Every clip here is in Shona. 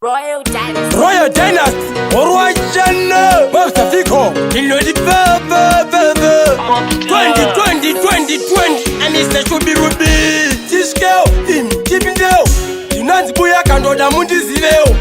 Royal Dynasty. Royal Dynasty Orwachana Mafiko Ndinoti pe pe pe pe 20 20 20 20 Anise Shubirubi Tiskewo imi tipindewo Ndinonzi buya kandoda mundizivewo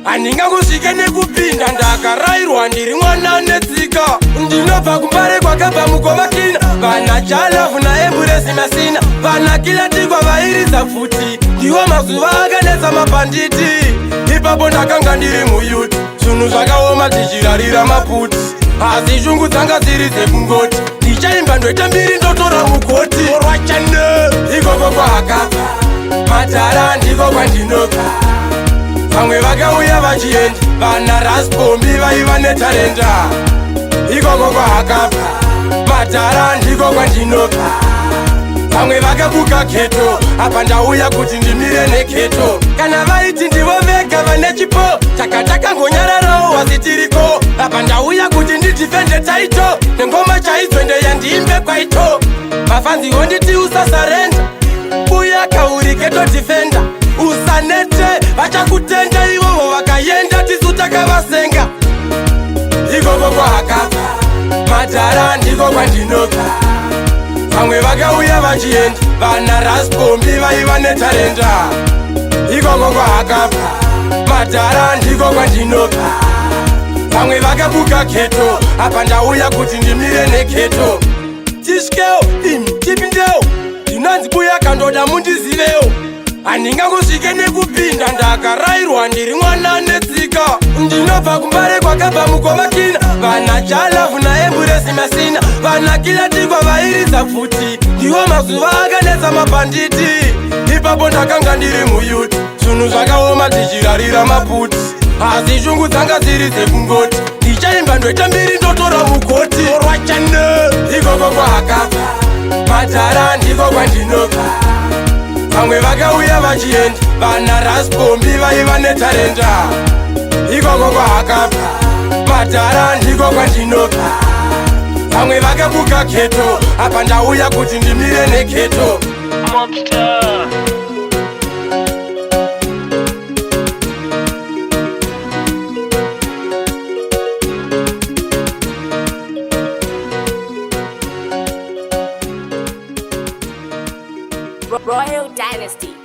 Handingangosvike nekupinda ndakarairwa ndiri mwana netsika Ndinobva kumbare kwakabva mukoma Kina Vana Jalavu naEmburesi Masina Vana Kilatikwa vairidza pfuti Ndiwo mazuva akanetsa mabhanditi Ipapo ndakanga ndiri muyuti Zvinhu zvakaoma tichirarira maputi Asi shungu dzanga dziri dzekungoti Ndichaimba ndoita mbiri ndotora mugoti Orwachane ikoko kwakabva Madhara ndiko kwandinobva Vamwe vakauya vachienda Vana Rasbombi vaiva netarenda Ikoko kwakabva Madhara ndiko kwandinobva Vamwe vakabuka ghetto apa ndauya kuti ndimire neghetto kana vaiti ndivo vega vane chipo taka takangonyararawo wasi tiriko apa ndauya kuti ndidefende title nengoma chaidzo ndeyandiimbe kwaito mafans onditi usasurrender uya kauri ghetto defender usanete vachakutenda ivovo vakaenda tisu takavasenga ikoko kwakabva madhara ndiko kwandinobva vamwe vakauya vachienda vana Rasbombi vaiva netarenda ikoko kwakabva madhara ndiko kwandinobva vamwe vakabuka ghetto apa ndauya kuti ndimire neghetto tiskewo imi tipindewo ndinonzi buya kandoda mundizivewo handingangosvike nekupinda ndakarairwa ndiri mwana netsika ndinobva kumbare kwakabva mukoma Kina Vana Jalavu naEmburesi Masina Vana Kilatikwa vairidza pfuti Ndiwo mazuva akanetsa mabhanditi Ipapo ndakanga ndiri muyuti Zvinhu zvakaoma tichirarira maputi Asi shungu dzanga dziri dzekungoti Ndichaimba ndoita mbiri ndotora mugoti Orwachane ikoko kwakabva Madhara ndiko kwandinobva Vamwe vakauya vachienda Vana Rasbombi vaiva netarenda ikoko kwakabva Madhara ndiko kwandinobva Vamwe vakabuka ghetto apa ndauya kuti ndimire neghetto Mobster. Royal Dynasty.